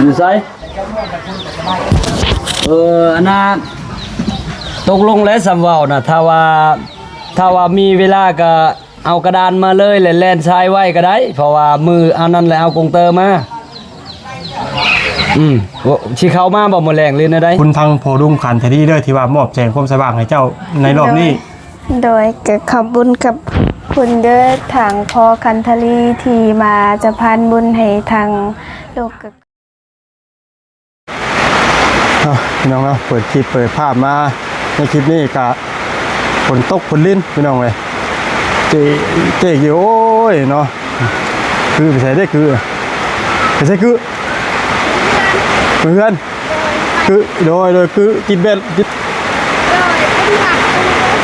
ຢູ່ໃສ? ເອີ ອັນນ່າ ຕົກລົງແລ້ວ ສ່ຳເວົ້ານະ ຖ້າວ່າ ຖ້າວ່າມີເວລາກະ ເອົາກະດານມາເລີຍ ແລະ ແລ່ນຊາຍໄວ້ກໍໄດ້ ເພາະວ່າມື້ອັນນັ້ນແຫຼະ ເອົາກົງເຕີມາ. ອືມ ຊິເຂົ້າມາບໍ່ມື້ແລງ ຫຼືແນວໃດ? ຂອບຄຸນທາງພໍ່ລຸງຂັນທະລີເດີ ທີ່ວ່າມອບແສງຄວາມສະຫວ່າງໃຫ້ເຈົ້າໃນລອບນີ້. ໂດຍ ໂດຍ ກໍຂອບບຸນຂອບຄຸນເດີ ທາງພໍ່ຂັນທະລີ ທີ່ມາສະພານບຸນໃຫ້ທາງລູກ. ເອົາ ພີ່ນ້ອງເນາະ ເປີດຄລິບເປີດພາບມາໃນຄລິບນີ້ກະຝົນຕົກຝົນລິນ ພີ່ນ້ອງເອີຍ ເຈ ເຈກຢູ່ ໂອ້ຍເນາະ ຄືໄປໃສເດ້ ຄືໄປໃສ ຄື ຄືເຮືອນ ຄື ໂດຍ ໂດຍ ຄືກິນແບດ ກິນ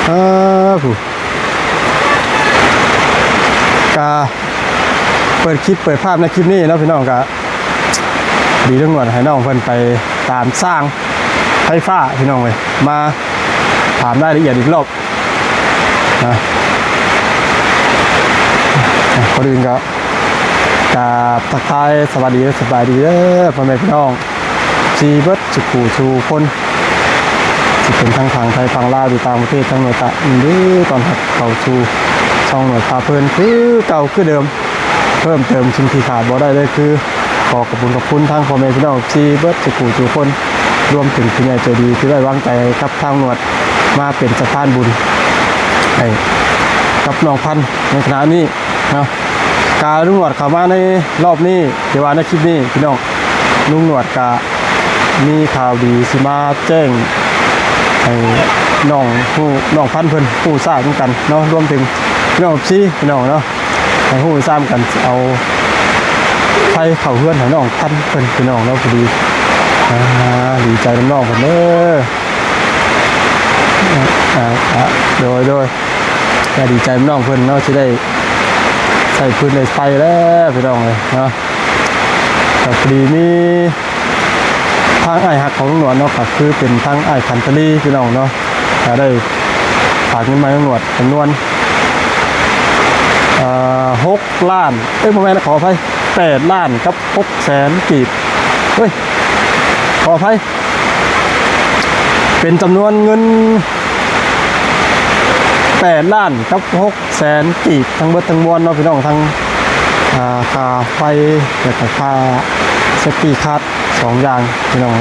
ເອີ ຜູ້ ກະເປີດຄລິບເປີດພາບໃນຄລິບນີ້ເນາະ ພີ່ນ້ອງ ກະ ດີ ລຸງໜວດໃຫ້ນ້ອງເພິ່ນໄປຕາມຊ່າງໄຟຟ້າ ພີ່ນ້ອງເອີຍ ມາຖາມລາຍລະອຽດອີກລອບນະ. ອ່ະ ກ່ອນອື່ນກໍກາບທັກທາຍສະຫວັດດີ ແລະ ສະບາຍດີເດີ ພໍ່ແມ່ພີ່ນ້ອງທີ່ເບິດສູ່ຜູ້ສູ່ຄົນ ທີ່ເປັນທັງຝັ່ງໄທຝັ່ງລາວ ຢູ່ຕ່າງປະເທດ ທັງໜວດກະຍິນດີຕ້ອນຮັບເຂົ້າສູ່ຊ່ອງໜວດພາເພີນຄືເກົ່າຄືເດີມ. ເພີ່ມເຕີມສິ່ງທີ່ຂາດບໍ່ໄດ້ເລີຍຄື ຂໍຂອບຄຸນຂອບຄຸນທາງພໍ່ແມ່ພີ່ນ້ອງທີ່ເບິດສູ່ຜູ້ສູ່ຄົນ ລວມເຖິງຜູ້ໃຫຍ່ໃຈດີທີ່ໄວ້ວາງໃຈກັບທາງໜວດ ມາເປັນສະພານບຸນໃຫ້ກັບນ້ອງພັນໃນຂະນະນີ້ເນາະ. ກະລຸງໜວດເຂົ້າມາໃນລອບນີ້ ຫຼືວ່າໃນຄລິບນີ້ ພີ່ນ້ອງ ລຸງໜວດກະມີຂ່າວດີຊິມາແຈ້ງໃຫ້ນ້ອງຮູ້ ນ້ອງພັນເພິ່ນຮູ້ຊາບນຳກັນເນາະ ລວມເຖິງພີ່ນ້ອງເອັຟຊີ ພີ່ນ້ອງເນາະ ໃຫ້ຮູ້ຊາບກັນ ເອົາໄຟເຂົ້າເຮືອນໃຫ້ນ້ອງພັນເພິ່ນ ພີ່ນ້ອງເນາະ. ພໍດີ ອ່າ ດີໃຈນຳນ້ອງເພິ່ນເດີ ອ່າ ອ່າ ໂດຍ ໂດຍ ກໍດີໃຈນຳນ້ອງເພິ່ນເນາະ ຊິໄດ້ໃຊ້ຟືນໄດ້ໄຟແລ້ວ ພີ່ນ້ອງເອີຍເນາະ. ກໍພໍດີມີ ທາງອ້າຍຮັກຂອງລຸງໜວດເນາະ ກໍຄືເປັນທາງອ້າຍຂັນທະລີ ພີ່ນ້ອງເນາະ ກໍໄດ້ຝາກເງິນມາໃຫ້ລຸງໜວດຈຳນວນ ເອີ ຫົກລ້ານ ເອີຍ ບໍ່ແມ່ນ ຂໍອະໄພ ແປດລ້ານກັບຫົກແສນກີບ ເອີຍ ຂໍອະໄພ ເປັນຈຳນວນເງິນແປດລ້ານກັບຫົກແສນກີບ ທັງເບິດທັງມວນເນາະ ພີ່ນ້ອງ ທັງ ອ່າ ຄ່າໄຟ ແລ້ວກໍຄ່າເຊຟຕີຄາດ ສອງຢ່າງ ພີ່ນ້ອງ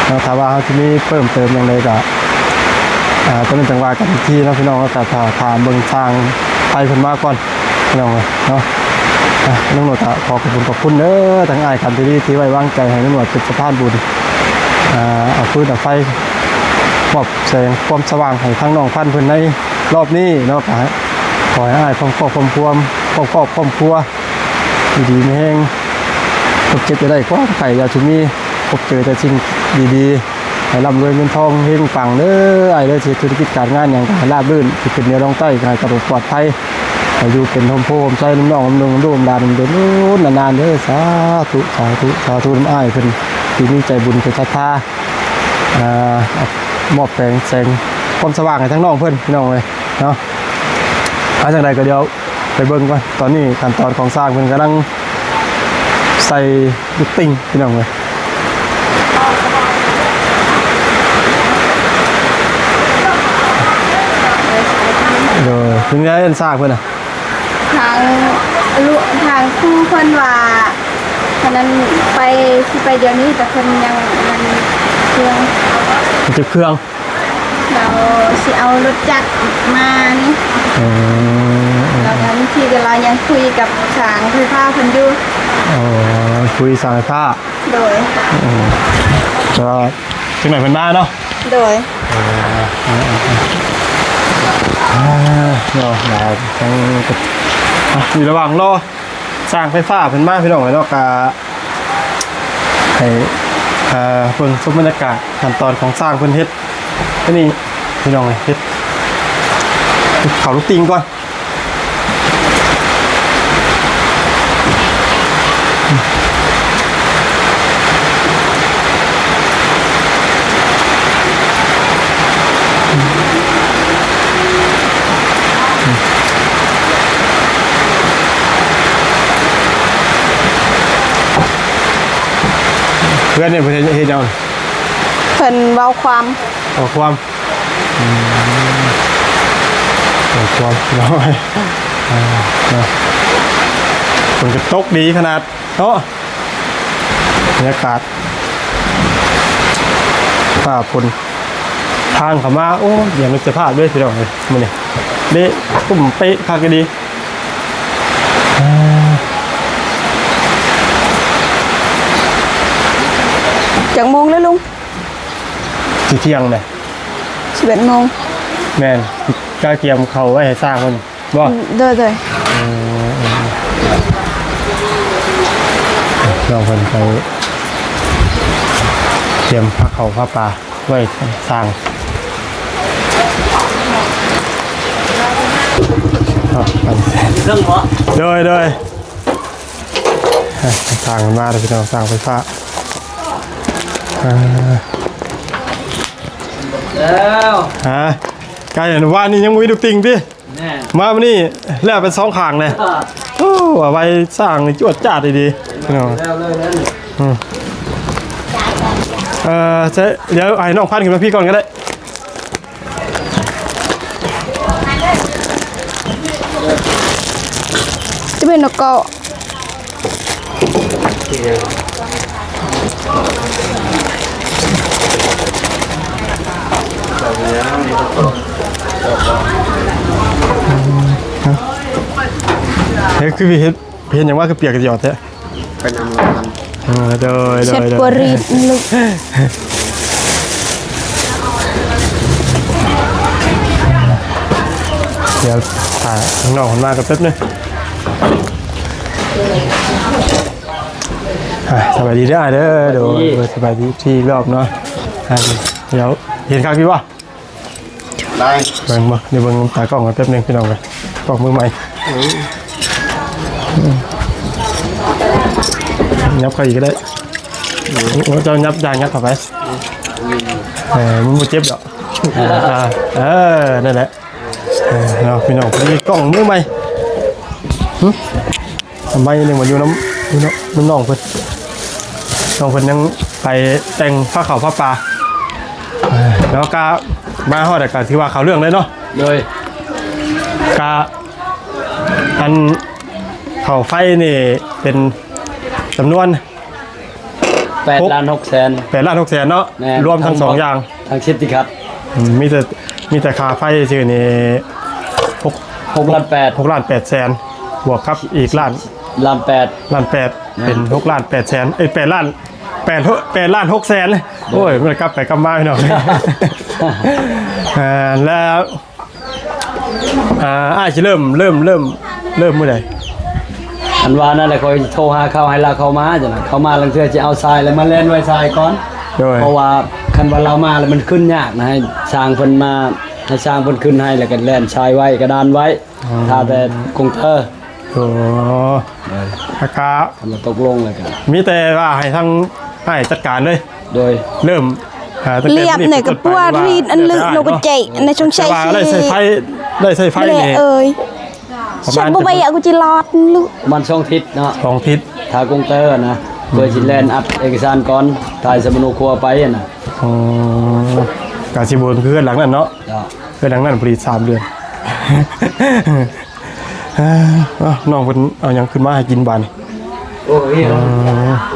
ເນາະ. ຖ້າວ່າເຮົາຊິມີເພີ່ມເຕີມຫຍັງໃດກໍ ອ່າ ຕອນນັ້ນຈັ່ງວ່າກັນອີກທີເນາະ ພີ່ນ້ອງເນາະ. ກໍຖ້າ ຖ້າເບິ່ງຊ່າງໄຟເພິ່ນມາກ່ອນ ພີ່ນ້ອງເອີຍເນາະ. ອ່າ ລຸງໜວດກໍຂໍຂອບຄຸນຂອບຄຸນເດີ ທັງອ້າຍຂັນທະລີທີ່ໄວ້ວາງໃຈໃຫ້ລຸງໜວດເປັນສະພານບຸນ ອ່າ ເອົາຟືນເອົາໄຟ ມອບແສງຄວາມສະຫວ່າງໃຫ້ທາງນ້ອງພັນເພິ່ນໃນລອບນີ້ເນາະ. ກໍຂໍໃຫ້ອ້າຍຄອບຄົວ ຄອບຄົວ ຄອບຄອບ ຄອບຄົວ ຢູ່ດີມີແຮງ ຄົວເຈັບຢ່າໄດ້ ຄວາມໄຂ້ຢ່າສູ່ມີ ພົບເຈີແຕ່ສິ່ງດີໆ ໃຫ້ລ່ຳລວຍເງິນທອງເຮງປັງເດີອ້າຍເດີ. ຊິເຮັດທຸລະກິດການງານຫຍັງກໍໃຫ້ລາບລື່ນ ຊິຂຶ້ນເໜືອລົງໃຕ້ກໍໃຫ້ສະດວກປອດໄພ ໃຫ້ຢູ່ເປັນຮົ່ມໂພຮົ່ມໄຊນຳນ້ອງນຳລຸງນຳຫຼານນຳເດີນານໆເດີ. ສາທຸ ສາທຸ ສາທຸນຳອ້າຍເພິ່ນທີ່ມີໃຈບຸນໃຈສັດທາ ອ່າ ມອບແສງ ແສງຄວາມສະຫວ່າງໃຫ້ທາງນ້ອງເພິ່ນ ພີ່ນ້ອງເອີຍເນາະ. ອາ ຈັ່ງໃດກໍດຽວໄປເບິ່ງກ່ອນ ຕອນນີ້ຂັ້ນຕອນຂອງຊ່າງເພິ່ນກຳລັງໃສ່ລູກຕິ່ງ ພີ່ນ້ອງເອີຍ. ໂດຍ ເປັນໄງອັນຊ່າງເພິ່ນນະ? ທາງລຸ ທາງຄູເພິ່ນວ່າ ອັນນັ້ນໄປ ຊິໄປດຽວນີ້ ແຕ່ເພິ່ນຍັງອັນນັ້ນເຄື່ອງ ມັນຈະເຄື່ອງ ລາວຊິເອົາລົດຈັກມານີ້ ເອີ ແລ້ວບາງທີກໍລາວຍັງຄຸຍກັບຊ່າງໄຟຟ້າເພິ່ນຢູ່. ອໍ ຄຸຍຊ່າງໄຟຟ້າ. ໂດຍ ອືມ ແຕ່ວ່າຈັກໜ້ອຍເພິ່ນມາເນາະ. ໂດຍ ເອີ ເນາະ ລາວທັງ ອ່ະ ຢູ່ລະຫວ່າງລໍ ຊ່າງໄຟຟ້າເພິ່ນມາ ພີ່ນ້ອງເອີຍເນາະ ກະໃຫ້ ເອີ ເບິ່ງຊົມບັນຍາກາດຂັ້ນຕອນຂອງຊ່າງເພິ່ນເຮັດ ອັນນີ້ ພີ່ນ້ອງເອີຍ ເຮັດ ເຮັດເຂົ້າລູກຕິ່ງກ່ອນ. ເພື່ອນນີ້ເພິ່ນເຮັດຫຍັງ? ເພິ່ນເວົ້າຄວາມ. ເວົ້າຄວາມ. ອືມ ເວົ້າຄວາມເນາະ. ອ່າ ເນາະ ຝົນກໍຕົກດີຂະໜາດເນາະ. ບັນຍາກາດຟ້າຝົນ ທາງເຂົ້າມາ ໂອ້ ຢ່າມີສະພາບເດີພີ່ນ້ອງເອີຍ ມື້ນີ້ເດະ ຕຸ້ມເປະຄັກອີ່ຫຼີ. ອ່າ ຈັກໂມງແລ້ວລຸງ? ຊິທ່ຽງເດ. ສິບເອັດໂມງ. ແມ່ນ ກະກຽມເຂົ້າໄວ້ໃຫ້ຊ້າງເພິ່ນ. ບໍ່? ອືມ ໂດຍໆ. ເອີ ເອີ ນ້ອງເພິ່ນໄປກຽມພາເຂົ້າພາປາໄວ້ສ້າງ. ເຄື່ອງບໍ່? ໂດຍໆ. ສ້າງມາແລ້ວພີ່ນ້ອງ ສ້າງໄຟຟ້າ. ອ່າ ແລ້ວ ຮະ ກາຍເຫັນວ່ານີ້ຍັງບໍ່ມີລູກຕິ່ງຕິ? ແມ່ນ ມາມື້ນີ້ແລ້ວເປັນສອງຂ້າງເລີຍ. ອ່າ ໂອ້ ເອົາໄວ້ສ້າງນີ້ຈວດຈາດດີໆ ພີ່ນ້ອງ. ແລ້ວເລີຍແລ້ວນີ້. ອືມ ເອີ ໃຊ້ ດຽວໃຫ້ນ້ອງພັນຂຶ້ນມາພີ້ກ່ອນກໍໄດ້. ຈະເປັນນະເກາະ. ເຮັດຄືເຮັດ ເຮັດຫຍັງວະ ຄືປຽກກະຈອດແທ້? ໄປນຳລາວ. ເອີ ໂດຍໆໆ. ເຊັດປົວຣີດລູກ. ດຽວຖ້ານ້ອງເພິ່ນມາກັນແປັບໜຶ່ງ. ອ່າ ສະບາຍດີເດີອ້າຍເດີ. ໂດຍ ສະບາຍດີທີ່ອີກລອບເນາະ. ອ່າ ດຽວເຫັນຄັກຢູ່ບໍ່? ໄດ້ ເບິ່ງບໍ່ ດຽວເບິ່ງຕາກ້ອງກັນແປັບໜຶ່ງພີ່ນ້ອງເອີຍ ກ້ອງມືໃໝ່. ອືມ ຫຍັບເຂົ້າອີກກໍໄດ້. ໂອ້ ເຈົ້າຫຍັບ ຢ່າຫຍັບເຂົ້າໄປ. ເອີ ມັນບໍ່ເຈັບດອກ. ອ່າ ເອີ ນັ້ນແຫຼະ. ເອີ ເນາະ ພີ່ນ້ອງ ພໍດີກ້ອງມືໃໝ່. ຫຶ ໄມ້ໜຶ່ງມາຢູ່ນຳ ຢູ່ນຳ ນຳນ້ອງເພິ່ນ ນ້ອງເພິ່ນຍັງໄປແຕ່ງພາເຂົ້າພາປາ. ເອີ ແລ້ວກະມາຮອດກະຖືວ່າເຂົ້າເລື່ອງເລີຍເນາະ. ໂດຍ ກະ ອັນເຂົ້າໄຟນີ້ເປັນຈຳນວນ ແປດລ້ານຫົກແສນ. ແປດລ້ານຫົກແສນເນາະ. ແມ່ນ ລວມທັງສອງຢ່າງ ທັງເຊັດຕິຄັດ. ອືມ ມີແຕ່ ມີແຕ່ຄ່າໄຟຊື່ໆນີ້ ຫົກ ຫົກລ້ານແປດ ຫົກລ້ານແປດແສນ ບວກກັບອີກລ້ານ ລ້ານແປດ ລ້ານແປດ. ແມ່ນ ເປັນຫົກລ້ານແປດແສນ ເອີຍ ແປດລ້ານ ແປດ ແປດລ້ານຫົກແສນ. ໂດຍ ໂອ້ຍ ມັນກັບໄປກັບມາພີ່ນ້ອງ. ເອີ ແລ້ວ ອ່າ ອ້າຍຊິເລີ່ມ ເລີ່ມ ເລີ່ມ ເລີ່ມມື້ໃດ? ອັນວ່ານັ້ນແຫຼະ ຂ້ອຍໂທຫາເຂົາໃຫ້ລາວເຂົ້າມາ ຈັ່ງນັ້ນ ເຂົ້າມາລາງເທື່ອຊິເອົາຊາຍ ແລ້ວມາແລ່ນໄວ້ຊາຍກ່ອນ. ໂດຍ ເພາະວ່າຄັນວ່າລາວມາແລ້ວມັນຂຶ້ນຍາກນະ ໃຫ້ຊ່າງເພິ່ນມາ ໃຫ້ຊ່າງເພິ່ນຂຶ້ນໃຫ້ ແລ້ວກໍແລ່ນຊາຍໄວ້ ກະດານໄວ້. ອໍ ຖ້າແຕ່ກົງເຕີ. ໂອ້ ໂດຍ ລະກະ ຄັນວ່າຕົກລົງແລ້ວກະ ມີແຕ່ວ່າໃຫ້ທາງອ້າຍຈັດການເລີຍ. ໂດຍ ເລີ່ມ ອ່າ ຕັ້ງແຕ່ມື້ນີ້ເປັນຕົ້ນໄປ ລຽບນີ້ກໍປົວຣີດອັນລຶກ ແຕ່ວ່າ ໂນກະເຈະ ໃນຊ່ວງໃຊ້ ບໍ່ໄດ້ໃຊ້ໄຟ ໄດ້ໃຊ້ໄຟນີ້ ເອີຍ ປະມານ ເຊັດບໍ່ໄປ ເອົາກຸຈິລອດລູກ ປະມານສອງທິດເນາະ ສອງທິດ ຖ້າກົງເຕີນະ ອືມ ເພື່ອຊິແລ່ນອັດເອກະສານກ່ອນ ຖ່າຍສຳມະໂນຄົວໄປຫັ້ນນະ. ອໍ ກະຊິບໍ່ຄືເຮືອນຫຼັງນັ້ນເນາະ. ເຈົ້າ ເຮືອນຫຼັງນັ້ນຜະລິດສາມເດືອນ. ເອີ ເອົ້າ ນ້ອງເພິ່ນເອົາຫຍັງຂຶ້ນມາໃຫ້ກິນບາດນີ້? ໂອ້ຍ ອືມ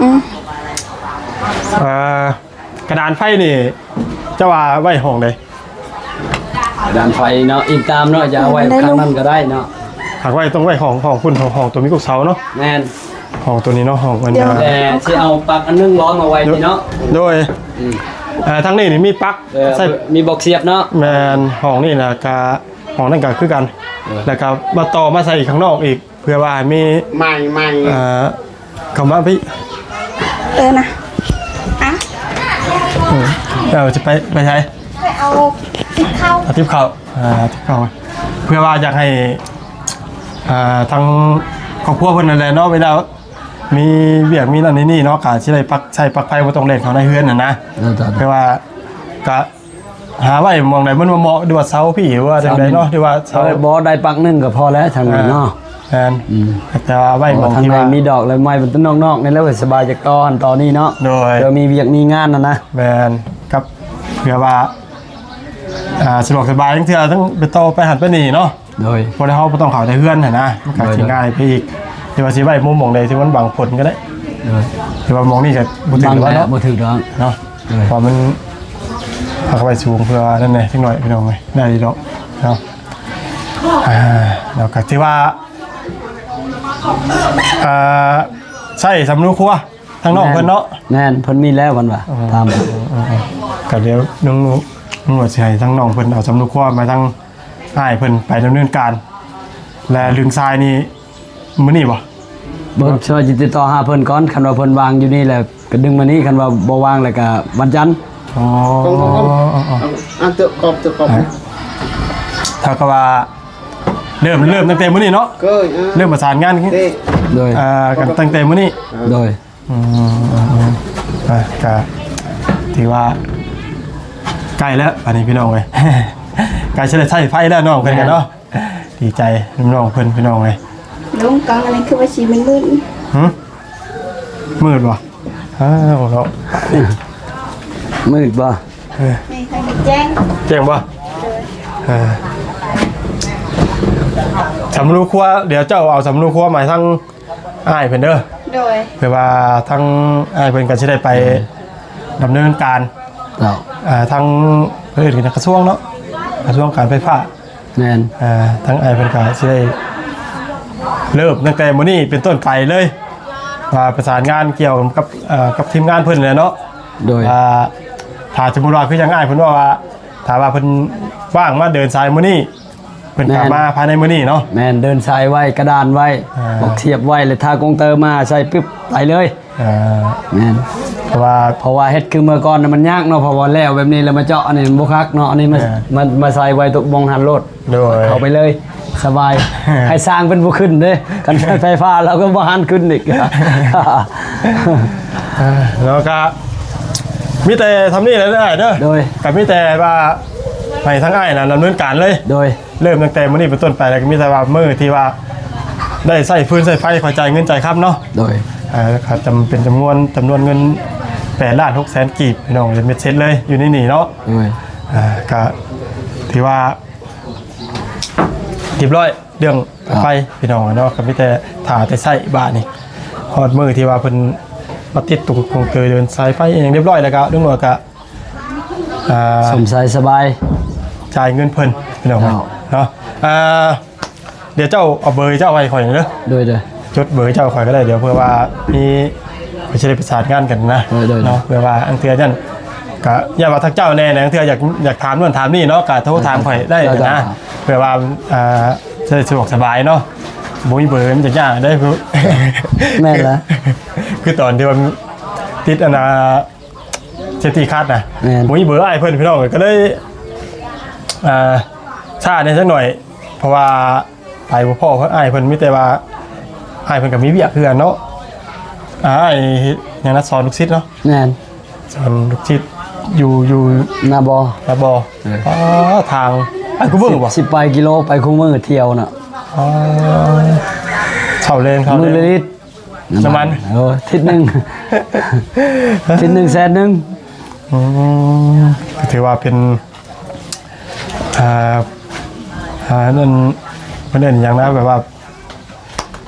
ອືມ ອ່າ ກະດານໄຟນີ້ ເຈົ້າວ່າໄວ້ຫ້ອງໃດ? ກະດານໄຟເນາະ ອີງຕາມເນາະ ຈະເອົາໄວ້ ເອີ ໄດ້ ຂ້າງນັ້ນກໍໄດ້ເນາະ. ຫາກໄວ້ ຕ້ອງໄວ້ຫ້ອງ ຫ້ອງພຸ້ນ ຫ້ອງ ຫ້ອງຕົວມີກົກເສົາເນາະ. ແມ່ນ ຫ້ອງຕົວນີ້ເນາະ ຫ້ອງມັນ ແຕ່ຊິເອົາປັກອັນໜຶ່ງລ້ອມເອົາໄວ້ນີ້ເນາະ. ໂດຍ ອືມ ເອີ ທາງນີ້ນີ້ມີປັກ ເອີ ໃສ່ ມີບອກສຽບເນາະ. ແມ່ນ ຫ້ອງນີ້ນະກະ ຫ້ອງນັ້ນກໍຄືກັນ ເອີ ແລ້ວກໍມາຕໍ່ມາໃສ່ຂ້າງນອກອີກ ເພື່ອວ່າໃຫ້ມີ ໃໝ່ໆ ເອີ ເຂົ້າມາພີ້. ເອີນະ ອະ ເອີ ເອົາ ຈະໄປ ໄປໃສ? ໄປເອົາຕິບເຂົ້າ ເອົາຕິບເຂົ້າ ອ່າ ຕິບເຂົ້າ ເພື່ອວ່າຢາກໃຫ້ ອ່າ ທາງຄອບຄົວເພິ່ນນັ້ນແຫຼະເນາະ ເວລາມີວຽກມີນັ້ນມີນີ້ເນາະ ກະຊິໄດ້ປັກ ໃຊ້ປັກໄຟ ບໍ່ຕ້ອງແລ່ນເຂົ້າໃນເຮືອນຫັ້ນນະ. ເອີ ເພື່ອວ່າກະ ຫາໄວ້ໝ່ອງໃດມັນເໝາະ ຫຼືວ່າເສົາພີ້ ຫຼືວ່າຈັ່ງໃດເນາະ ຫຼືວ່າເສົາ ເອີ ບໍ່ໄດ້ປັກໜຶ່ງກໍພໍແລ້ວທາງນີ້ເນາະ. ແມ່ນ ອືມ ແຕ່ວ່າໄວ້ໝ່ອງທີ່ວ່າ ໂອ້ ທາງໃນມີດອກ ແລ້ວໄວ້ນອກໆ ນີ້ແຫຼະ ສະບາຍຈາກຕໍ່ຫັ້ນຕໍ່ນີ້ເນາະ. ໂດຍ ເພື່ອມີວຽກມີງານຫັ້ນນະ. ແມ່ນ ກັບເພື່ອວ່າ ອ່າ ສະດວກສະບາຍ ລາງເທື່ອຕ້ອງໄປຕໍ່ໄປຫັ້ນໄປນີ້ເນາະ. ໂດຍ ບໍ່ໄດ້ ເຮົາບໍ່ຕ້ອງເຂົ້າແຕ່ເຮືອນຫັ້ນນະ ມັນກໍ ໂດຍ ຊິງ່າຍໄປອີກ. ແຕ່ວ່າຊິໄວ້ມຸມໝ່ອງໃດທີ່ມັນບັງຝົນກໍໄດ້. ໂດຍ ແຕ່ວ່າໝ່ອງນີ້ກໍບໍ່ຖືກ ບັງແລ້ວເນາະ ບໍ່ຖືກດອກເນາະ. ໂດຍ ເພາະວ່າມັນ ເຮົາກໍໄວ້ສູງເພື່ອນັ້ນແຫຼະ ຈັກໜ້ອຍ ພີ່ນ້ອງເອີຍ ໄດ້ຢູ່ດອກເນາະ. ອ່າ ແລ້ວກໍຖືວ່າ ອ່າ ໃຊ້ສຳມະໂນຄົວ ທາງນ້ອງເພິ່ນເນາະ. ແມ່ນ ເພິ່ນມີແລ້ວເພິ່ນວ່າ ອືມ ຖາມ ອືມ ອືມ ອືມ ກໍດຽວນ້ອງ ນ້ອງໜວດຊິໃຫ້ທາງນ້ອງເພິ່ນເອົາສຳມະໂນຄົວມາທາງອ້າຍເພິ່ນໄປດຳເນີນການ. ແລະ ເລື່ອງຊາຍນີ້ ມື້ນີ້ບໍ່? ເບິ່ງ ຊິວ່າຊິຕິດຕໍ່ຫາເພິ່ນກ່ອນ ຄັນວ່າເພິ່ນວ່າງຢູ່ນີ້ແລ້ວກໍດຶງມານີ້ ຄັນວ່າບໍ່ວ່າງແລ້ວກໍວັນຈັນ. ອໍ ຂອງ ຂອງ ຂອງ ອໍ ອໍ ອັນເຕີກອບ ເຕີກອບ ອ່າ ເທົ່າກັບວ່າເລີ່ມ ເລີ່ມຕັ້ງແຕ່ມື້ນີ້ເນາະ. ໂດຍ ອ່າ ເລີ່ມປະສານງານ ໂດຍ ອ່າ ກັນຕັ້ງແຕ່ມື້ນີ້. ໂດຍ ອືມ ອ່າ ກະຖືວ່າໃກ້ແລ້ວ ອັນນີ້ພີ່ນ້ອງເອີຍ ໃກ້ຊິໄດ້ໃຊ້ໄຟແລ້ວນ້ອງເພິ່ນກັນເນາະ. ແມ່ນ ດີໃຈນຳນ້ອງເພິ່ນ ພີ່ນ້ອງເອີຍ. ລົງກອງອັນນັ້ນຄືວ່າຊິມືດໆ ຫື ມືດບໍ່? ອ້າວເນາະ ມືດບໍ່? ເອີ ແຈ້ງ ແຈ້ງບໍ່? ເອີ ສຳມະໂນຄົວ ດຽວເຈົ້າເອົາສຳມະໂນຄົວມາໃຫ້ທາງ ອ້າຍເພິ່ນເດີ. ໂດຍ ເພື່ອວ່າທາງອ້າຍເພິ່ນກໍຊິໄດ້ໄປ ແມ່ນ ດຳເນີນການ ເຈົ້າ ອ່າ ທາງ ເພິ່ນເອີ້ນກັນກະຊວງເນາະ ກະຊວງການໄຟຟ້າ. ແມ່ນ ອ່າ ທາງອ້າຍເພິ່ນກໍຊິໄດ້ເລີ່ມຕັ້ງແຕ່ມື້ນີ້ເປັນຕົ້ນໄປເລີຍ ວ່າປະສານງານກ່ຽວກັບ ເອີ ກັບທີມງານເພິ່ນແຫຼະເນາະ. ໂດຍ ວ່າຖ້າສົມມຸດວ່າ ຄືຢ່າງອ້າຍເພິ່ນເວົ້າວ່າ ຖ້າວ່າເພິ່ນວ່າງມາເດີນສາຍມື້ນີ້ ເພິ່ນກໍ ແມ່ນ ມາພາຍໃນມື້ນີ້ເນາະ. ແມ່ນ ເດີນສາຍໄວ້ ກະດານໄວ້ ອ່າ ບອກທຽບໄວ້ ແລ້ວທາກົງເຕີມາໃສ່ປຶບ ໄປເລີຍ. ອ່າ ແມ່ນ ເພາະວ່າ ເພາະວ່າເຮັດຄືເມື່ອກ່ອນນະມັນຍາກເນາະ ເພາະວ່າແລ້ວແບບນີ້ແລ້ວມາເຈາະອັນນີ້ມັນບໍ່ຄັກເນາະ. ອັນນີ້ມາ ອ່າ ມາ ມາໃສ່ໄວ້ຕົກບ່ອງຫັ້ນໂລດ. ໂດຍ ເຂົ້າໄປເລີຍ ສະບາຍ ໃຫ້ຊ່າງເພິ່ນບໍ່ຂຶ້ນເດ້ ຄັນໃຊ້ໄຟຟ້າລາວກໍບໍ່ຫັນຂຶ້ນອີກ. ອ່າ ແລ້ວກໍມີແຕ່ສ່ຳນີ້ແຫຼະເດີ. ໂດຍ ກໍມີແຕ່ວ່າໃຫ້ທາງອ້າຍນະດຳເນີນການເລີຍ. ໂດຍ ເລີ່ມຕັ້ງແຕ່ມື້ນີ້ເປັນຕົ້ນໄປ ແລ້ວກໍມີແຕ່ວ່າມື້ທີ່ວ່າໄດ້ໃຊ້ຟືນໃຊ້ໄຟ ຄ່ອຍຈ່າຍເງິນຈ່າຍຄຳເນາະ. ໂດຍ ອ່າ ກໍຈຳເປັນຈຳນວນ ຈຳນວນເງິນແປດລ້ານຫົກແສນກີບ ພີ່ນ້ອງ ເປັນເມັດເຊັດເລີຍຢູ່ໃນນີ້ເນາະ. ໂດຍ ອ່າ ກໍຖືວ່າຮຽບຮ້ອຍເລື່ອງໄຟ ພີ່ນ້ອງເນາະ. ກໍມີແຕ່ຖ້າແຕ່ໃຊ້ບາດນີ້ ຮອດມື້ທີ່ວ່າເພິ່ນມາຕິດຕົງກົງເຕີເດີນສາຍໄຟອີ່ຫຍັງຮຽບຮ້ອຍ ແລ້ວກໍລຸງໜວດກໍ ອ່າ ສົມໃສສະບາຍ ຈ່າຍເງິນເພິ່ນ ພີ່ນ້ອງເນາະ. ອ່າ ດຽວເຈົ້າເອົາເບີເຈົ້າໃຫ້ຂ້ອຍເດີ. ໂດຍໆ ຈົດເບີເຈົ້າຂ້ອຍກໍໄດ້ ດຽວເພື່ອວ່າມີ ຂ້ອຍຊິໄດ້ປະສານງານກັນນະ. ໂດຍໆ ເນາະ ເພື່ອວ່າອັງເທື່ອນັ້ນ ກະຢ້ານວ່າທາງເຈົ້າແດ່ ແລະ ເທື່ອຢາກ ຢາກຖາມໂນ່ນຖາມນີ້ເນາະ ກະໂທຖາມຂ້ອຍໄດ້ນະ. ເພື່ອວ່າ ອ່າ ຈະໄດ້ສະດວກສະບາຍເນາະ ບໍ່ມີເບີມັນຈະຍາກເດ້. ແມ່ນລະ ຄືຕອນທີ່ວ່າຕິດອັນນ່າ ເຊຟຕີຄັດນະ ແມ່ນ ບໍ່ມີເບີອ້າຍເພິ່ນ ພີ່ນ້ອງ ກໍເລີຍ ອ່າ ຊ້າແດ່ຈັກໜ້ອຍ ເພາະວ່າໄປບໍ່ພໍ້ອ້າຍເພິ່ນ ມີແຕ່ວ່າອ້າຍເພິ່ນກໍມີວຽກຄືກັນເນາະ. ອ້າຍເຮັດຫຍັງນະ ສອນລູກສິດເນາະ. ແມ່ນ ສອນລູກສິດຢູ່ ຢູ່ນາບໍ່ ນາບໍ່. ເອີ ອໍ ທາງໄປຄູ່ມື້ບໍ່? ສິບ ສິບປາຍກິໂລ ໄປຄູ່ມື້ທ່ຽວນະ. ອໍ ເຂົ້າແລງ ເຂົ້າແລງ ມື້ລະລິດ ນ້ຳມັນ ນ້ຳມັນ ເອີ ທິດໜຶ່ງ ທິດໜຶ່ງແສນໜຶ່ງ. ອືມ ກໍຖືວ່າເປັນ ອ່າ ອ່າ ນັ້ນ ເພິ່ນເອີ້ນຫຍັງນະ ແບບວ່າ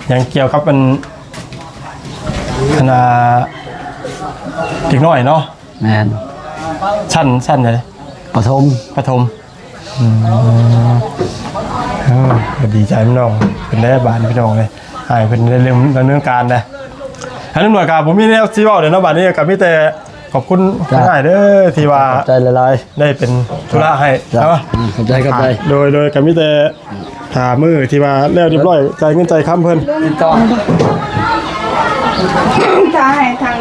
ຫຍັງກ່ຽວກັບອັນ ອັນ ອ່າ ເດັກນ້ອຍເນາະ. ແມ່ນ ຊັ້ນ ຊັ້ນໃດ? ປະຖົມ ປະຖົມ. ອືມ ເອີ ກໍດີໃຈນຳນ້ອງເພິ່ນແຫຼະ ບາດນີ້ພີ່ນ້ອງເອີຍ ໃຫ້ເພິ່ນໄດ້ເລີ່ມດຳເນີນການແລ້ວ. ທາງຕຳຫຼວດກໍບໍ່ມີແນວຊິເວົ້າແລ້ວເນາະ ບາດນີ້ກໍມີແຕ່ຂອບຄຸນ ຈ້າ ທາງອ້າຍເດີ ທີ່ວ່າ ຂອບໃຈຫຼາຍໆ ໄດ້ເປັນທຸລະໃຫ້ ຈ້າ ເນາະ. ອືມ ຂອບໃຈ ຂອບໃຈ. ໂດຍ ໂດຍ ກໍມີແຕ່ຖ້າມື້ທີ່ວ່າແລ້ວຮຽບຮ້ອຍ ຈ່າຍເງິນຈ່າຍຄຳເພິ່ນ ຕິດຕໍ່ ຖ້າໃຫ້ທາງ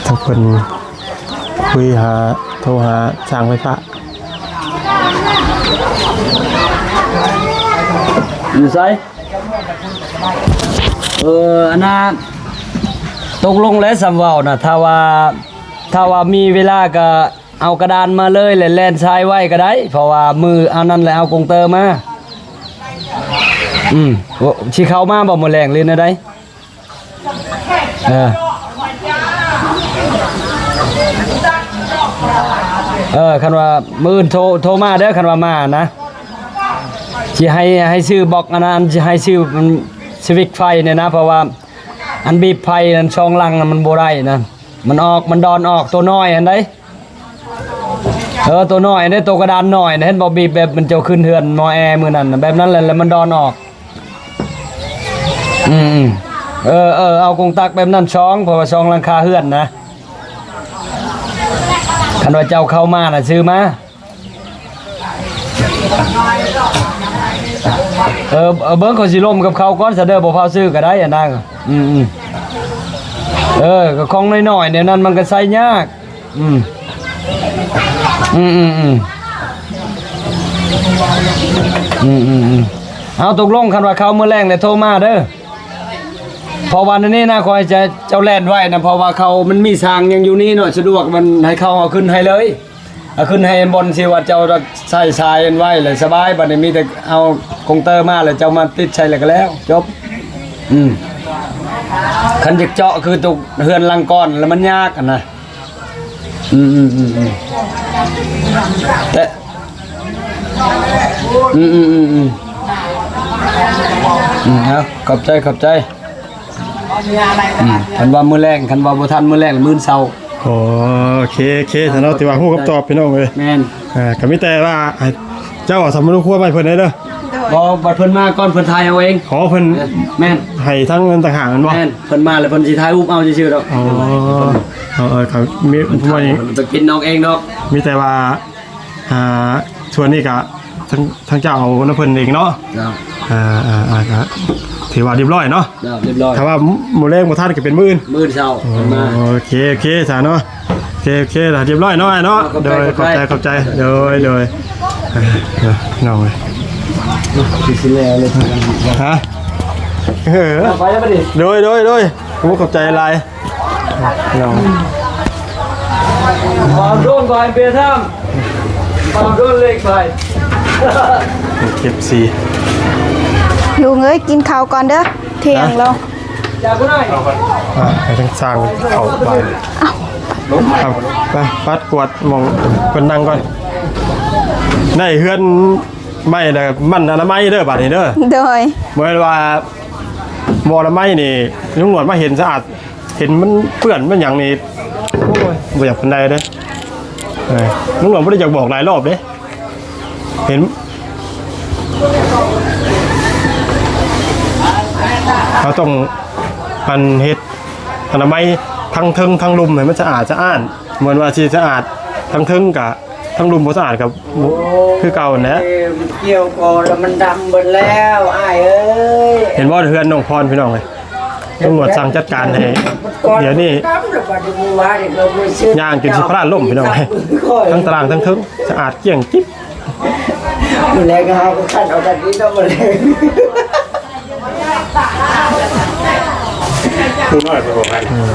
ຖ້າເພິ່ນຄຸຍຫາ ໂທຫາຊ່າງໄຟຟ້າ ຢູ່ໃສ? ເອີ ອັນນ່າ ຕົກລົງແລ້ວ ສ່ຳເວົ້ານະ ຖ້າວ່າ ຖ້າວ່າມີເວລາກໍ ເອົາກະດານມາເລີຍ ແລະ ແລ່ນຊາຍໄວ້ກໍໄດ້ ເພາະວ່າມື້ອັນນັ້ນແຫຼະເອົາກົງເຕີມາ. ອືມ ຊິເຂົ້າມາບໍ່ມື້ແລງ ຫຼືແນວໃດ? ເອີ ເອີ ຄັນວ່າມື້ອື່ນໂທ ໂທມາເດີ ຄັນວ່າມານະ ຊິໃຫ້ ໃຫ້ຊື້ບລັອກອັນນັ້ນ ຊິໃຫ້ຊື້ ອືມ ສະວິດໄຟນີ້ນະ ເພາະວ່າ ອັນບີບໄຟນັ້ນ ສອງຫຼັງນະ ມັນບໍ່ໄດ້ນະ ມັນອອກ ມັນດອນອອກ ໂຕນ້ອຍຫັ້ນໃດ. ເອີ ໂຕນ້ອຍເດ້ ໂຕກະດານນ້ອຍນະ ເຫັນບໍ່? ບີບແບບມັນເຈົ້າຂຶ້ນເຮືອນໝໍແອມື້ນັ້ນນະ ແບບນັ້ນແຫຼະ ແລ້ວມັນດອນອອກ. ອືມໆ ເອີໆ ເອົາກົງຕັກແບບນັ້ນສອງ ເພາະວ່າສອງຫຼັງຄາເຮືອນນະ ຄັນວ່າເຈົ້າເຂົ້າມານະ ຊື້ມາ. ເອີ ເອີ ເບິ່ງ ຂ້ອຍຊິລົມກັບເຂົາກ່ອນຊະເດີ ບໍ່ພາວຊື້ກໍໄດ້ອັນນັ້ນ. ອືມໆ ເອີ ກໍຂອງນ້ອຍໆ ແນວນັ້ນມັນກໍໃຊ້ຍາກ. ອືມ ອືມໆ ອືມ ເອົາ ຕົກລົງ ຄັນວ່າເຂົ້າມື້ແລງແລ້ວໂທມາເດີ ເພາະວ່າໃນນີ້ນະ ຂ້ອຍຈະ ເຈົ້າແລ່ນໄວ້ນະ ເພາະວ່າເຂົາ ມັນມີສາງຍັງຢູ່ນີ້ເນາະ ສະດວກ ມັນໃຫ້ເຂົາເອົາຂຶ້ນໃຫ້ເລີຍ. ເອົາຂຶ້ນໃຫ້ບ່ອນທີ່ວ່າເຈົ້າໃສ່ສາຍອັນໄວ້ແລ້ວສະບາຍ ບັດນີ້ມີແຕ່ເອົາກົງເຕີມາແລ້ວເຈົ້າມາຕິດໃສ່ແລ້ວກໍແລ້ວ ຈົບ. ອືມ ຄັນຢາກເຈາະຄືຕຸກເຮືອນຫຼັງກ່ອນແລ້ວມັນຍາກຫັ້ນນະ. ອືມໆໆໆ ແຕ່ ອືມໆໆໆ ອືມ ເອົາ ຂອບໃຈ ຂອບໃຈ. ອືມ ຄັນວ່າມື້ແລງ ຄັນວ່າບໍ່ທັນມື້ແລງ ມື້ເຊົ້າ. ໂອເຄ ໂອເຄ ຊະເນາະ ຖືວ່າຮູ້ຄຳຕອບພີ່ນ້ອງເອີຍ. ແມ່ນ ເອີ ກໍມີແຕ່ວ່າໃຫ້ເຈົ້າເອົາສຳມະໂນຄົວມາໃຫ້ເພິ່ນໄດ້ເດີ. ບໍ່ ບັດເພິ່ນມາກ່ອນ ເພິ່ນຖ່າຍເອົາເອງ. ອໍ ເພິ່ນ ແມ່ນ ໃຫ້ທັງເງິນຕ່າງຫາກແມ່ນບໍ່? ແມ່ນ ເພິ່ນມາແລ້ວເພິ່ນຊິຖ່າຍຮູບເອົາຊື່ໆດອກ. ອໍ ເອີໆ ເຂົາມີຜູ້ໃໝ່ ເພິ່ນໄປປິ່ນນ້ອງເອງດອກ. ມີແຕ່ວ່າ ອ່າ ສ່ວນນີ້ກະ ທາງ ທາງເຈົ້າເອົານຳເພິ່ນເອງເນາະ. ເຈົ້າ ອ່າໆ ກະຖືວ່າຮຽບຮ້ອຍເນາະ. ເຈົ້າ ຮຽບຮ້ອຍ ຖ້າວ່າມື້ແລງບໍ່ທັນກະເປັນມື້ອື່ນ ມື້ເຊົ້າເພິ່ນມາ. ໂອເຄ ໂອເຄ ຊະເນາະ ໂອເຄ ໂອເຄ ລະຮຽບຮ້ອຍເນາະ ອ້າຍເນາະ. ໂດຍ ຂອບໃຈ ຂອບໃຈ ຂອບໃຈ ໂດຍ ໂດຍ ເອີ ນ້ອງເອີຍ ຊິແລ້ວເລີຍ ຮະ ເອີ ເອົາໄປແລ້ວບັດນີ້ ໂດຍ ໂດຍ ໂດຍ ໂອ້ ຂອບໃຈຫຼາຍ. ນ້ອງ ບ່າວໂດນ ບ່າວເບທາມ ບ່າວໂດນເລັກໄປ ເອັຟຊີ ລຸງເອີຍ ກິນເຂົ້າກ່ອນເດີ ທ່ຽງແລ້ວ. ອ່າ ໃຫ້ທາງຊ່າງເຂົ້າໄປ ເອົາ ໄປ ປັດກວາດໝ່ອງເພິ່ນນັ່ງກ່ອນ. ໄດ້ເຮືອນໃໝ່ແລ້ວ ໝັ່ນອະນາໄມເດີ ບາດນີ້ເດີ. ໂດຍ ບໍ່ແມ່ນວ່າບໍ່ອະນາໄມນີ້ ລຸງໜວດມາເຫັນສະອາດ ເຫັນມັນເປື້ອນມັນຫຍັງນີ້ ໂອ້ຍ ບໍ່ຢາກປານໃດເດ້. ເອີ ລຸງຫຼວງບໍ່ໄດ້ຢາກບອກຫຼາຍລອບເດ້ ເຫັນ ເຮົາຕ້ອງ ອັນ ເຮັດອະນາໄມທັງເທິງທັງລຸ່ມໃຫ້ມັນສະອາດສະອ້ານ. ແມ່ນວ່າຊິສະອາດທັງເທິງກະ ທັງລຸ່ມບໍ່ສະອາດກໍ ໂອ້ ຄືເກົ່າຫັ້ນແຫຼະ. ເອີ ມັນກ່ຽວກໍແລ້ວມັນດຳເບິດແລ້ວ ອ້າຍເອີຍ. ເຫັນບໍ່ ເຮືອນນ້ອງພອນ ພີ່ນ້ອງເອີຍ ຕຳຫຼວດສັ່ງຈັດການໃຫ້ ດຽວນີ້ ຍ່າງຈົນຊິພາດລົ້ມ ພີ່ນ້ອງເອີຍ. ທັງຕາລ່າງທັງເທິງ ສະອາດກ້ຽງຈິບ. ມື້ແລງເຮົາກໍຂັນເອົາກັນນີ້ເນາະ ມື້ແລງ. ຜູ້ນ້ອຍເພິ່ນບອກໃຫ້ ອືມ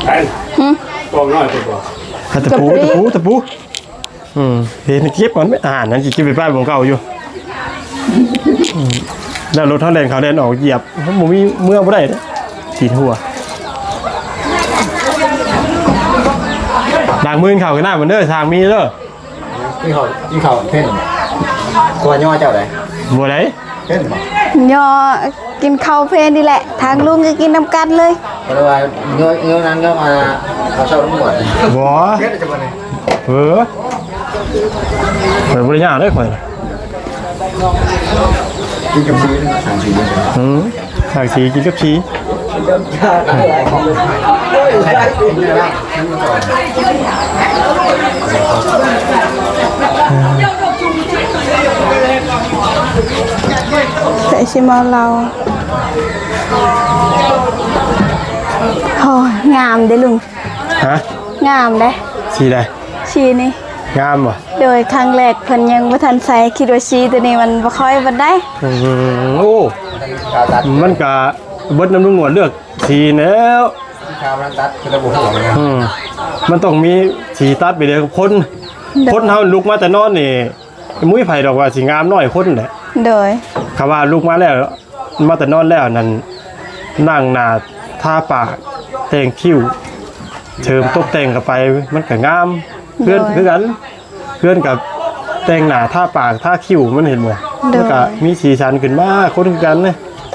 ອັນ ຫຶ ປອງນ້ອຍເພິ່ນບອກ ຕະປູ ຕະປູ ຕະປູ. ອືມ ເຮັດໃຫ້ເກັບມັນ ອາຫານນັ້ນຊິເກັບໄປປ້າຍໝ່ອງເກົ່າຢູ່. ອືມ ແລ້ວລົດເຮົາແລ່ນເຂົ້າແລ່ນອອກ ຢຽບ ບໍ່ມີເມືອບໍ່ໄດ້ເດ້ ຕີນຫົວ. ລ້າງມືກິນເຂົ້າກິນນ້ຳມັນເດີ ຊ່າງມີເດີ. ກິນເຂົ້າ ກິນເຂົ້າເພັນ ຕົວຍໍເຈົ້າໃດ ບໍ່ໄດ້ ເພັນບໍ່ ຍໍ ກິນເຂົ້າເພນີ້ແຫຼະ ທາງລຸງກໍກິນນຳກັນເລີຍ. ບໍ່ໄດ້ວ່າໂຍ ໂຍນັ້ນກໍມາເຂົ້າເຊົ້າຕຳຫຼວດ ບໍ່ ເຮັດຈະບໍ່ນີ້. ເອີ ຂ້ອຍບໍ່ໄດ້ຍາກເດ້ຂ້ອຍ ກິນກັບຊີນະ ສາມສີ່ ອືມ ສາມສີ່ ກິນກັບຊີ. ໃສ່ຊິເມົາເຫຼົ້າ. ໂອ້ຍ ງາມເດ້ລຸງ. ຮະ? ງາມເດ້. ສີໃດ? ສີນີ້. ງາມບໍ່? ໂດຍ ຄັ້ງແລກເພິ່ນຍັງບໍ່ທັນໃສ່ ຄິດວ່າສີໂຕນີ້ມັນບໍ່ຄ່ອຍປານໃດ. ອືມ ໂອ້ ມັນກະເບິດນຳລຸງໜວດເລືອກສີແລ້ວ. ຂາວມັນຕັດຄືລະບໍ່ຮູ້ນະ ອືມ ມັນຕ້ອງມີສີຕັດໄປເລີຍກັບຄົນ. ໂດຍ ຄົນເຮົາລຸກມາແຕ່ນອນນີ້ ບໍ່ມີໃຜດອກວ່າຊິງາມນ້ອຍຄົນແຫຼະ. ໂດຍ ຄຳວ່າລຸກມາແລ້ວ ມາແຕ່ນອນແລ້ວນັ້ນ ລ້າງໜ້າ ທາປາກ ແຕ່ງຄິ້ວ ເສີມຕົກແຕ່ງເຂົ້າໄປ ມັນກໍງາມ. ເຮືອນ ໂດຍ ຄືກັນ ເຮືອນກໍແຕ່ງໜ້າ ທາປາກ ທາຄິ້ວ ມັນເຫັນບໍ່? ໂດຍ ມັນກໍມີສີສັນຂຶ້ນມາ. ຄົນຄືກັນເດ້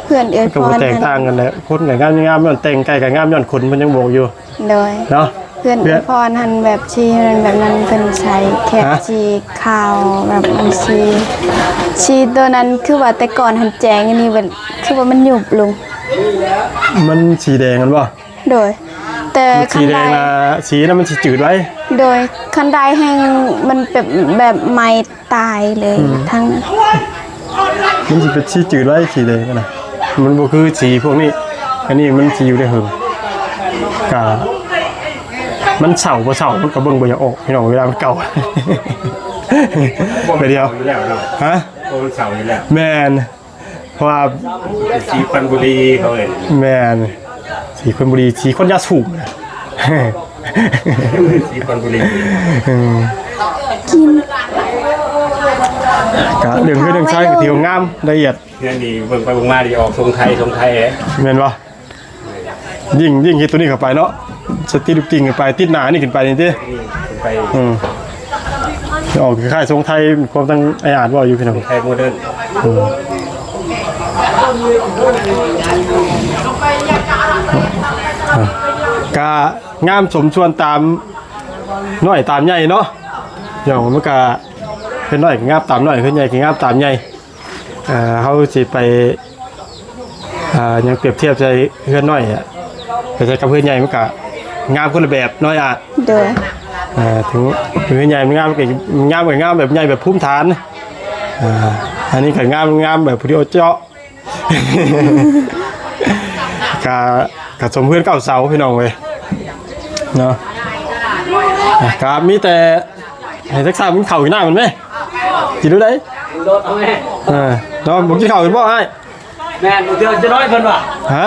ເຮືອນເອື້ອຍ ມັນກໍບໍ່ແຕກຕ່າງກັນແຫຼະ. ຄົນກໍງາມ ງາມຍ້ອນແຕ່ງ ໄກ່ກໍງາມຍ້ອນຂົນ ເພິ່ນຍັງບອກຢູ່. ໂດຍ ເນາະ ເຮືອນ ເຮືອນ ເອື້ອຍພອນຫັ້ນ ແບບສີມັນແບບນັ້ນ ເພິ່ນໃຊ້ແຄບ ຮະ ສີຂາວ ແບບມັນສີ ສີໂຕນັ້ນ ຄືວ່າແຕ່ກ່ອນຫັ້ນແຈ້ງ ອັນນີ້ແບບ ຄືວ່າມັນຍຸບລົງ. ມັນສີແດງຫັ້ນບໍ່? ໂດຍ ແຕ່ ມັນສີແດງນະ ຄັນໄດ້ ສີນັ້ນມັນຊິຈືດໄວ. ໂດຍ ຄັນໄດ້ແຮ່ງມັນແບບ ແບບໄໝ້ຕາຍເລີຍ ອືມ ທັງນັ້ນ. ມັນຊິເປັນສີຈືດໄວ ສີແດງນະ ມັນບໍ່ຄືສີພວກນີ້. ອັນນີ້ມັນຊິຢູ່ໄດ້ເຫິງ ກະມັນເຊົາບໍ່ເຊົາ ມັນກະເບິ່ງບໍ່ຢາກອອກ ພີ່ນ້ອງ ເວລາມັນເກົ່າ. ບໍ່ ໄປດຽວ ມັນເຊົາຢູ່ແລ້ວເນາະ ຮະ ບໍ່ ມັນເຊົາຢູ່ແລ້ວ ແມ່ນ. ເພາະວ່າສີຄອນບູລີເຂົາເອີ້ນ ແມ່ນ ສີຄອນບູລີ ສີຄອນຢາສູບນະ ສີຄອນບູລີ ອືມ ກະເລື່ອງເຮືອນເລື່ອງຊານກໍຖືວ່າງາມລະອຽດ. ເຮືອນນີ້ເບິ່ງໄປເບິ່ງມານີ້ອອກຊົງໄທ ຊົງໄທເດ້ ແມ່ນບໍ່? ຍິ່ງ ຍິ່ງເຮັດຕົວນີ້ເຂົ້າໄປເນາະ ສະຕິກລຸກຕິ່ງຂຶ້ນໄປ ຕິດໜ້ານີ້ຂຶ້ນໄປນີ້ຕິ ນີ້ຂຶ້ນໄປ ອືມ ອອກຄ້າຍໆຊົງໄທ ຄວາມທັງໄອອາດເວົ້າຢູ່ພີ່ນ້ອງ ຊົງໄທໂມເດີນ ອືມ ກະງາມສົມສ່ວນຕາມນ້ອຍຕາມໃຫຍ່ເນາະ. ເນາະ ມັນກະເປັນນ້ອຍກະງາມຕາມນ້ອຍ ເປັນໃຫຍ່ກະງາມຕາມໃຫຍ່. ເອີ ເຮົາຊິໄປ ເອີ ຫຍັງປຽບທຽບໃສ່ເຮືອນນ້ອຍອະ ໄປໃສ່ກັບເຮືອນໃຫຍ່ ມັນກະງາມຄົນລະແບບເນາະ ອາດ. ໂດຍ ເອີ ເຖິງເຮືອນໃຫຍ່ມັນງາມ ມັນກະງາມ ກະງາມແບບໃຫຍ່ແບບພູມຖານ. ເອີ ອັນນີ້ກະງາມ ງາມແບບຜູ້ດຽວເຈາະ ກະ ກະສົມເຮືອນເກົ້າເສົາ ພີ່ນ້ອງເອີຍ ເນາະ. ກະມີແຕ່ ໃຫ້ທັກສາກິນເຂົ້າກິນນ້ຳມັນແມ ກິນຢູ່ໃດ? ເອີ ເນາະ ບໍ່ກິນເຂົ້າກິນບໍ່ອ້າຍ? ແມ່ນ ບາງເທື່ອຈະນ້ອຍເພິ່ນວ່າ ຮະ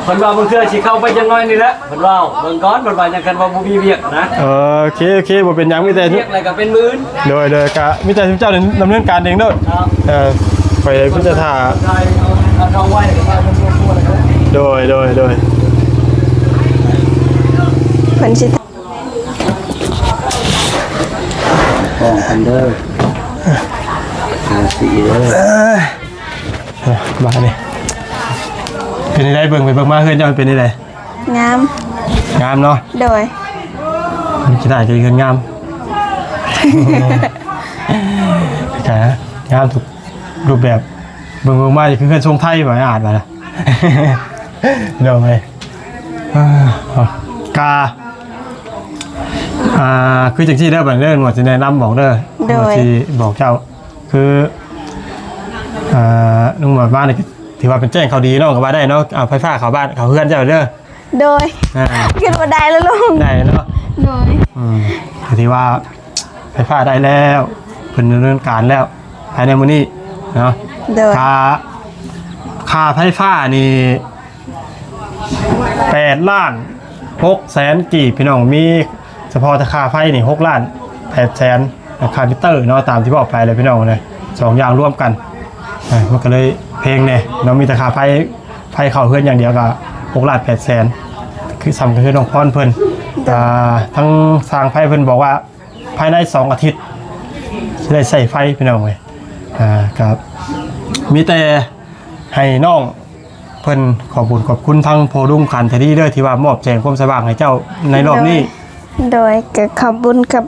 ເພິ່ນວ່າບາງເທື່ອຊິເຂົ້າໄປຈັກໜ້ອຍນີ້ແຫຼະ ເພິ່ນເວົ້າເບິ່ງກ່ອນ ເພິ່ນວ່າຫຍັງ ຄັນວ່າບໍ່ມີວຽກນະ. ເອີ ໂອເຄ ໂອເຄ ບໍ່ເປັນຫຍັງ ມີແຕ່ ວຽກແລ້ວກໍເປັນມື້ອື່ນ. ໂດຍ ໂດຍ ກະມີແຕ່ຊຸມເຈົ້າດຳເນີນການເອງເດີ. ເອີ ຂ້ອຍມີແຕ່ຖ້າ ໂດຍ ໂດຍ ໂດຍ ເພິ່ນຊິ ປ້ອງກັນເດີ ທາສີເດີ. ເອີ ບາດນີ້ເປັນຈັ່ງໃດ? ເບິ່ງໄປເບິ່ງມາເຮືອນເຈົ້າມັນເປັນຈັ່ງໃດ? ງາມ ງາມເນາະ. ໂດຍ ມັນຊິໄດ້ເຮືອນງາມ ກະງາມທຸກຮູບແບບ. ເບິ່ງ ເບິ່ງມາຄືເຮືອນຊົງໄທບໍ່ ອາດວ່າລະ ພີ່ນ້ອງເອີຍ. ກະ ອ່າ ຄືຈັ່ງຊີ້ເດີ ບັດນີ້ເດີ ໜວດຊິແນະນຳບອກເດີ. ໂດຍ ໜວດຊິບອກເຈົ້າ ຄື ອ່າ ລຸງໜວດມານີ້ ຖືວ່າເປັນແຈ້ງຂ່າວດີເນາະ ກໍວ່າໄດ້ເນາະ ເອົາໄຟຟ້າເຂົ້າບ້ານເຂົ້າເຮືອນເຈົ້າເດີ. ໂດຍ ອ່າ ຄິດວ່າໄດ້ແລ້ວລຸງ ໄດ້ເນາະ. ໂດຍ ອືມ ກໍຖືວ່າໄຟຟ້າໄດ້ແລ້ວ ເພິ່ນດຳເນີນການແລ້ວພາຍໃນມື້ນີ້ເນາະ. ໂດຍ ຄ່າ ຄ່າໄຟຟ້ານີ້ ແປດລ້ານຫົກແສນກີບ ພີ່ນ້ອງ ມີສະເພາະແຕ່ຄ່າໄຟນີ້ຫົກລ້ານແປດແສນ ແລະ ຄ່າມິເຕີເນາະ ຕາມທີ່ບອກໄປແຫຼະ ພີ່ນ້ອງເອີຍ ສອງຢ່າງລວມກັນ ເອີ ມັນກໍເລີຍແພງແດ່ເນາະ. ມີແຕ່ຄ່າໄຟ ໄຟເຂົ້າເຮືອນຢ່າງດຽວກໍຫົກລ້ານແປດແສນ ຄືສ່ຳກັບເຮືອນນ້ອງພອນເພິ່ນ. ອ່າ ທາງຊ່າງໄຟເພິ່ນບອກວ່າ ພາຍໃນສອງອາທິດຊິໄດ້ໃຊ້ໄຟ ພີ່ນ້ອງເອີຍ. ອ່າ ກໍມີແຕ່ໃຫ້ນ້ອງ ເພິ່ນຂອບບຸນຂອບຄຸນທາງພໍ່ລຸງຂັນທະລີເດີ ທີ່ວ່າມອບແສງຄວາມສະຫວ່າງໃຫ້ເຈົ້າໃນຮອບນີ້. ໂດຍ ໂດຍ ກໍຂອບບຸນຂອບ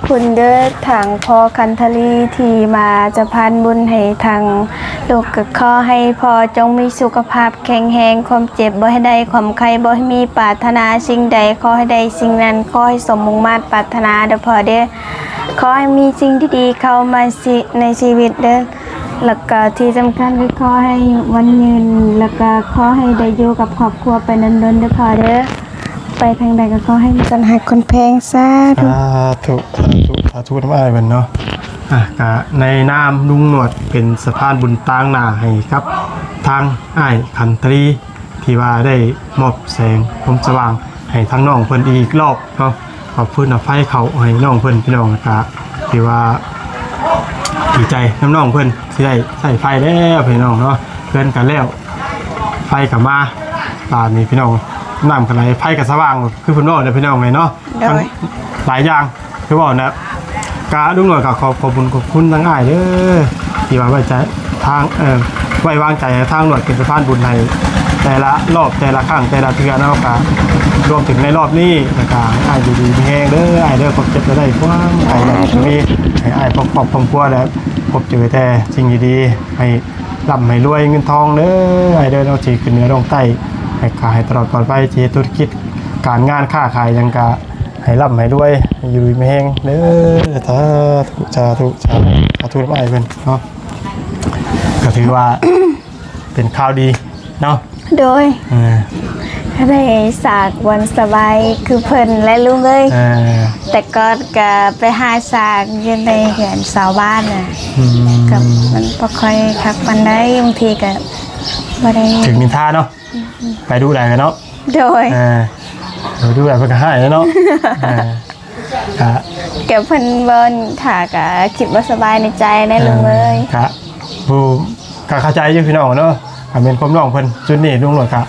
ຄຸນເດີ ທາງພໍ່ຂັນທະລີທີ່ມາສະພານບຸນໃຫ້ທາງລູກ. ກໍຂໍໃຫ້ພໍ່ຈົ່ງມີສຸຂະພາບແຂງແຮງ ຄວາມເຈັບບໍ່ໃຫ້ໄດ້ ຄວາມໄຂ້ບໍ່ໃຫ້ມີ ປາດຖະໜາສິ່ງໃດຂໍໃຫ້ໄດ້ສິ່ງນັ້ນ ຂໍໃຫ້ສົມມຸ່ງມາດປາດຖະໜາເດີພໍ່ເດີ. ຂໍໃຫ້ມີສິ່ງດີໆເຂົ້າມາ ຊິ ໃນຊີວິດເດີ ແລ້ວກໍທີ່ສຳຄັນກໍຂໍໃຫ້ອາຍຸໝັ້ນຍືນ ແລ້ວກໍຂໍໃຫ້ໄດ້ຢູ່ກັບຄອບຄົວໄປດົນໆເດີພໍ່ເດີ. ໄປທາງໃດກໍຂໍໃຫ້ມີຄົນຮັກຄົນແພງ. ສາທຸ ສາທຸ ສາທຸ ສາທຸນຳອ້າຍເພິ່ນເນາະ. ອ່າ ກະໃນນາມລຸງໜວດເປັນສະພານບຸນຕາງໜ້າໃຫ້ກັບທາງອ້າຍຂັນທະລີ ທີ່ວ່າໄດ້ມອບແສງຄວາມສະຫວ່າງໃຫ້ທາງນ້ອງເພິ່ນອີກລອບເນາະ. ເອົາຟືນເອົາໄຟເຂົ້າໃຫ້ນ້ອງເພິ່ນ ພີ່ນ້ອງ ກະຖືວ່າດີໃຈນຳນ້ອງເພິ່ນ ຊິໄດ້ໃຊ້ໄຟແລ້ວ ພີ່ນ້ອງເນາະ. ເຮືອນກະແລ້ວ ໄຟກະມາ ບາດນີ້ ພີ່ນ້ອງ ນ້ຳກະໄຫຼ ໄຟກະສະຫວ່າງ ຄືເພິ່ນເວົ້າແຫຼະ ພີ່ນ້ອງເອີຍເນາະ. ໂດຍ ທັງຫຼາຍຢ່າງ ຄືເວົ້ານະ ກະລຸງໜວດກະຂອບ ຂອບບຸນຂອບຄຸນທາງອ້າຍເດີ ທີ່ວ່າໄວ້ໃຈທາງ ເອີ ໄວ້ວາງໃຈໃຫ້ທາງໜວດເປັນສະພານບຸນໃຫ້ແຕ່ລະລອບ ແຕ່ລະຄັ້ງ ແຕ່ລະເທື່ອເນາະ. ກະລວມເຖິງໃນລອບນີ້ ແລ້ວກະໃຫ້ອ້າຍຢູ່ດີມີແຮງເດີ ອ້າຍເດີ ຄວາມເຈັບຈະໄດ້ຄວາມໄກ ສາທຸ ມີ ໃຫ້ອ້າຍພວກຄອບຄອບຄົວ ແລະ ພົບເຈີແຕ່ສິ່ງດີໆ ໃຫ້ ລ່ຳໃຫ້ລວຍເງິນທອງເດີ ອ້າຍເດີເນາະ ທີ່ຂຶ້ນເໜືອລົງໃຕ້ ໃຫ້ກາ ໃຫ້ຕະຫຼອດປອດໄພ ທີ່ເຮັດທຸລະກິດການງານຄ້າຂາຍຫຍັງກະໃຫ້ລ່ຳໃຫ້ລວຍ ໃຫ້ຢູ່ດີມີແຮງເດີ. ສາທຸ ສາທຸ ສາທຸ ສາທຸນຳອ້າຍເພິ່ນເນາະ ກະຖືວ່າເປັນຂ່າວດີເນາະ. ໂດຍ ເອີ ໄດ້ສາກບ່ອນສະບາຍຄືເພິ່ນແຫຼະລຸງເອີຍ. ເອີ ແຕ່ກ່ອນກະໄປຫາສາກຢູ່ໃນເຮືອນຊາວບ້ານນະ ອືມ ກະມັນບໍ່ຄ່ອຍຄັກປານໃດ ບາງທີກະບໍ່ໄດ້ ຖືກນິນທາເນາະ. ອືມ ໄປດຸຫຼາຍເນາະ. ໂດຍ ເອີ ໄປດຸຫຼາຍເພິ່ນກະຮ້າຍເນາະ. ເອີ ກະ ກະເພິ່ນບໍ່ ຖ້າກະຄິດບໍ່ສະບາຍໃນໃຈແນ່ ເອີ ລຸງເອີຍ. ກະ ຜູ້ ກະເຂົ້າໃຈຢູ່ພີ່ນ້ອງເນາະ ກະແມ່ນຄວາມນ້ອງເພິ່ນ ຈຸດນີ້ລຸງຫຼວງກະ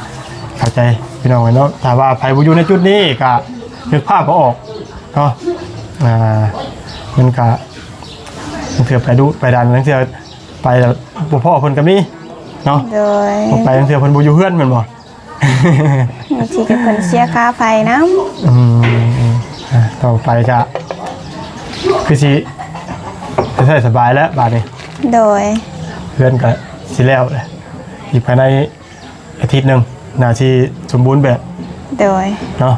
ເຂົ້າໃຈພີ່ນ້ອງເນາະ. ຖ້າວ່າໃຜບໍ່ຢູ່ໃນຈຸດນີ້ກະນຶກພາບບໍ່ອອກເນາະ. ອ່າ ມັນກະ ບາງເທື່ອໄປດຸໄປດັນ ບາງເທື່ອໄປແລ້ວບໍ່ພໍ້ເພິ່ນກະມີເນາະ. ໂດຍ ບໍ່ໄປ ບາງເທື່ອເພິ່ນບໍ່ຢູ່ເຮືອນແມ່ນບໍ່? ບາງທີກະເພິ່ນເສຍຄ່າໄຟນຳ. ອືມ ອືມ ອ່າ ຕໍ່ໄປກະຄືຊິ ຊິໃຊ້ສະບາຍແລ້ວບາດນີ້. ໂດຍ ເຮືອນກະຊິແລ້ວແຫຼະ ອີກພາຍໃນອາທິດໜຶ່ງ ໜ້າຊິສົມບູນແບບ. ໂດຍ ເນາະ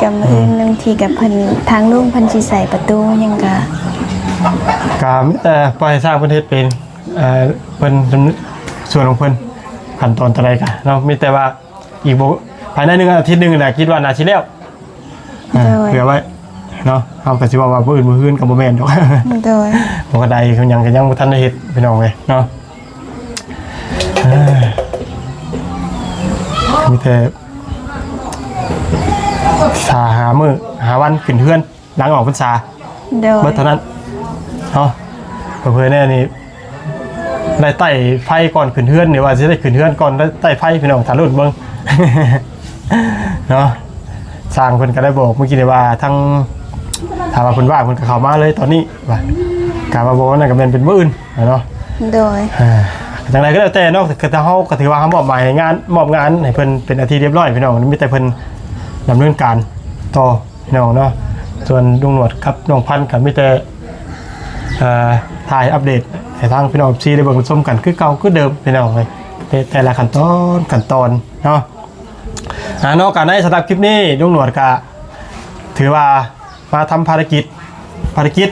ກະມື້ອື່ນ ອືມ ບາງທີກະເພິ່ນ ທາງລຸງເພິ່ນຊິໃສ່ປະຕູຫຍັງກະ ກະມີແຕ່ປ່ອຍໃຫ້ຊ່າງເພິ່ນເຮັດເອງ ເອີ ເພິ່ນ ສ່ວນຂອງເພິ່ນ ຂັ້ນຕອນເທົ່າໃດກະເນາະ ມີແຕ່ວ່າ ອີກບໍ່ ພາຍໃນໜຶ່ງອາທິດໜຶ່ງນະ ຄິດວ່າໜ້າຊິແລ້ວ. ອ່າ ໂດຍ ເຜື່ອໄວ້ເນາະ ເຮົາກະຊິເວົ້າວ່າມື້ອື່ນມື້ຮືນກະບໍ່ແມ່ນດອກ. ໂດຍ ບໍ່ກະໄດ້ ຫຍັງກະຍັງບໍ່ທັນໄດ້ເຮັດ ພີ່ນ້ອງເອີຍເນາະ. ເອີ ມີແຕ່ ສາມ ຫ້າມື້ ຫ້າວັນຂຶ້ນເຮືອນ ຫຼັງອອກພັນສາ. ໂດຍ ເບິດເທົ່ານັ້ນເນາະ. ເຜີໆແນ່ນີ້ ໄດ້ໄຕ້ໄຟກ່ອນຂຶ້ນເຮືອນ ຫຼືວ່າຊິໄດ້ຂຶ້ນເຮືອນກ່ອນໄດ້ໄຕ້ໄຟ ພີ່ນ້ອງ ຖ້າລຸ້ນເບິ່ງເນາະ. ຊ່າງເພິ່ນກະໄດ້ບອກມື້ກີ້ນີ້ວ່າ ທັງ ຖ້າວ່າເພິ່ນວ່າງເພິ່ນກະເຂົ້າມາເລີຍຕອນນີ້ວ່າ ກະວ່າບໍ່ນັ້ນກະແມ່ນເປັນມື້ອື່ນເນາະ. ໂດຍ ອ່າ ຈັ່ງໃດກະແລ້ວແຕ່ເນາະ ຄືເຮົາກະຖືວ່າເຮົາມອບໝາຍໃຫ້ງານ ມອບງານໃຫ້ເພິ່ນເປັນອາທິດຮຽບຮ້ອຍ ພີ່ນ້ອງ ມີແຕ່ເພິ່ນດຳເນີນການຕໍ່ ພີ່ນ້ອງເນາະ. ສ່ວນລຸງໜວດກັບນ້ອງພັນກະມີແຕ່ ເອີ ຖ່າຍອັບເດດໃຫ້ທາງພີ່ນ້ອງເອັຟຊີໄດ້ເບິ່ງຊົມກັນຄືເກົ່າຄືເດີມ ພີ່ນ້ອງເອີຍ ແຕ່ ແຕ່ລະຂັ້ນຕອນ ຂັ້ນຕອນເນາະ. ອ່າ ນອກຈາກນັ້ນ ສຳລັບຄລິບນີ້ ລຸງໜວດກະຖືວ່າມາທຳພາລະກິດ ພາລະກິດ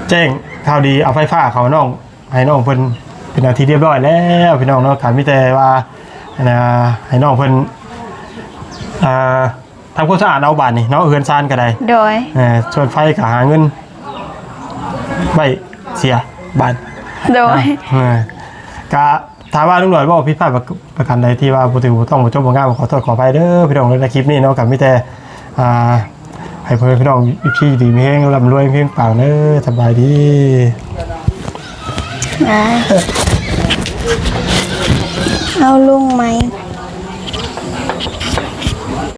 ແຈ້ງຂ່າວດີ ເອົາໄຟຟ້າເຂົ້ານ້ອງ ໃຫ້ນ້ອງເພິ່ນເປັນອາທິດຮຽບຮ້ອຍແລ້ວ ພີ່ນ້ອງເນາະ. ກະມີແຕ່ວ່າ ອັນນ່າ ໃຫ້ນ້ອງເພິ່ນ ເອີ ທຳຄວາມສະອາດເອົາບາດນີ້ເນາະ ເຮືອນຊານກະໄດ້. ໂດຍ ເອີ ສ່ວນໄຟກະຫາເງິນໄວ້ເສຍບາດ. ໂດຍ ເອີ ກະ ຖ້າວ່າລຸງຫຼອຍເວົ້າຜິດພາດປະ ປະການໃດທີ່ວ່າບໍ່ຖືກບໍ່ຕ້ອງບໍ່ຈົບບໍ່ງາມ ຂໍໂທດຂໍອະໄພເດີພີ່ນ້ອງເດີ. ໃນຄລິບນີ້ເນາະ ກະມີແຕ່ ອ່າ ໃຫ້ພໍ່ແມ່ພີ່ນ້ອງເອັຟຊີຢູ່ດີມີແຮງ ລ່ຳລວຍເຮງປັງເດີ. ສະບາຍດີ. ອ່າ ເອົາລຸງໃໝ່.